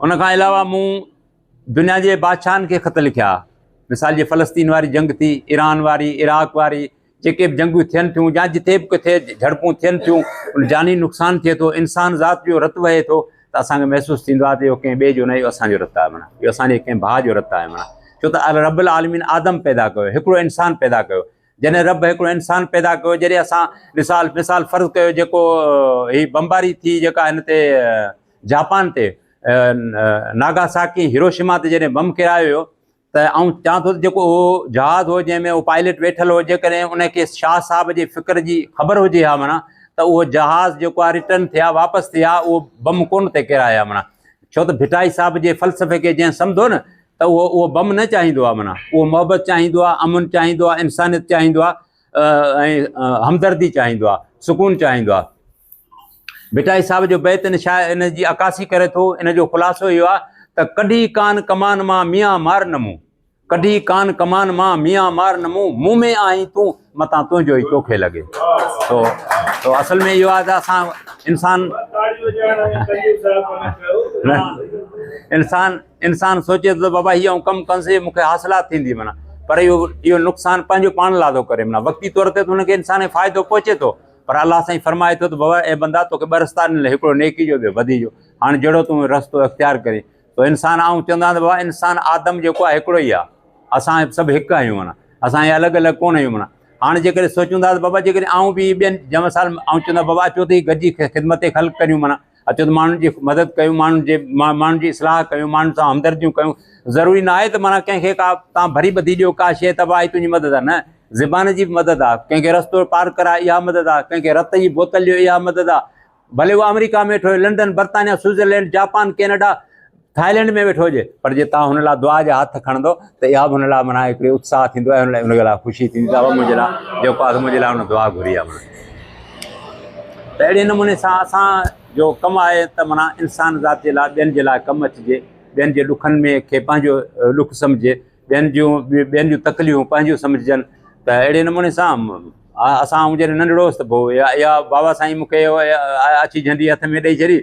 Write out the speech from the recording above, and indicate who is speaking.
Speaker 1: ان کان علاوه مون دنيا جي بادشاهن کي خط لکيا. مثال جي فلسطين واري جنگ ٿي، ايران واري، عراق واري، جيڪي به جنگيون ٿين ٿيون يا جتي به ڪٿي جهڙپون ٿين ٿيون، ان جاني نقصان ٿئي ٿو، انسان ذات جو رت وهي ٿو ته اسان کي محسوس ٿيندو آهي ته اهو ڪنهن ٻئي جو نه اهو اسان جو رت آهي معنيٰ اهو اسان جي ڪنهن ڀاء جو رت آهي معنيٰ ڇو ته رب العالمين آدم پيدا ڪيو، هڪڙو انسان پيدا ڪيو، جڏهن رب هڪڙو انسان پيدا ڪيو جڏهن اسان مثال مثال فرض ڪيو جيڪو هي بمباري ٿي جيڪا هن تي جاپان تي ناگاساڪي هيروشيما تي جڏهن بم ڪيرايو ويو ته آئون چوان ٿو ته جيڪو اهو جهاز هو جنهن ۾ اهو پائلٽ ويٺل هو جيڪڏهن ان کي شاهه صاحب جي فڪر جي خبر هجي ها معنيٰ ته اهو جهاز جيڪو آهي ريٽرن ٿئي ها واپس ٿئي ها اهو بم ڪونه تي ڪيرائي ها معنيٰ ڇو ته ڀٽائي صاحب جي فلسفي کي جنهن سمجهو نه ته اهو اهو بم نه چاهيندو آهي معنيٰ اهو محبت چاهيندو آهي امن چاهيندو آهي انسانيت چاهيندو آهي ۽ همدردي چاهيندو آهي سڪون چاهيندو آهي ڀٽائي صاحب جو بيت ان شاعر ان جي عڪاسي ڪري ٿو ان جو خلاصو اهو آهي ته ڪڍي ڪان ڪمان مان ميان مار نه مون ڪڍي ڪان ڪمان مان ميان مار نه مون مون ۾ آهين تون متان تنهنجو ئي توکي لڳي تو تو اصل ۾ اهو آهي ته اسان انسان انسان انسان سوچي ٿو ته بابا هي آئون ڪم ڪندس مون کي حاصلات ٿيندي معنيٰ پر اهو اهو نقصان پنهنجو پاڻ لاء ٿو ڪري معنيٰ وقتي طور تي ته هن کي انسان کي فائدو پهچي ٿو پر الله سائين فرمائي ٿو ته بابا اي بندا توکي ٻه رستا ڏنل هڪڙو نيڪي جو ٻيو بدي جو هاڻي جهڙو تون رستو اختيار ڪرين تو انسان آئون چوندو آهيان ته بابا انسان آدم جيڪو آهي هڪڙو ئي آهي اسان سڀ هڪ آهيون معنيٰ اسان هي الڳ الڳ ڪونه آهيون معنيٰ هاڻي جيڪڏهن سوچون ٿا ته بابا جيڪڏهن آئون به ٻين جنهن مثال آئون چوندو آهيان بابا اچو ته هي گڏجي خدمت خلق ڪريون معنيٰ اچو ته ماڻهن جي مدد ڪيون ماڻهن جي ماڻهن جي اصلاح ڪيون ماڻهن سان همدرديون ڪيون ضروري نه آهي ته معنيٰ ڪنهن کي ڪا تان ڀري ٻڌي ڏيو ڪا شيء ته بابا هي تنهنجي مدد آهي نه زبان جي به مدد آهي ڪنهن کي رستو پار ڪرائي اها مدد آهي ڪنهن کي رت جي بوتل ڏيو اها مدد آهي ڀلي اهو آمريڪا ۾ ويٺو هجي لنڊن برطانيا سوئٽزرلينڊ جاپان ڪينيڊا ٿائلينڊ ۾ ويٺو هجي پر جي توهان هن لاء دعا جا هٿ کڻندو ته اها به هن لاء معنيٰ هڪڙي اتساهه ٿيندو ۽ هن لاء خوشي ٿيندي ته منهنجي لاء جيڪو آهي منهنجي لاء هن دعا گهري آهي معنيٰ ته اهڙي نموني سان اسان جو ڪم آهي ته معنيٰ انسان ذات جي لاء ٻين جي لاء ڪم اچجي ٻين جي ڏکن ۾ کي پنهنجو ڏک سمجهي ٻين جون ٻين جون تڪليفون پنهنجون سمجهجن ته اهڙي نموني سان اسان آئون جڏهن ننڍڙو هوس ته پوء اها بابا سائين مون کي اڇي جهنڊي هٿ ۾ ڏئي ڇڏي.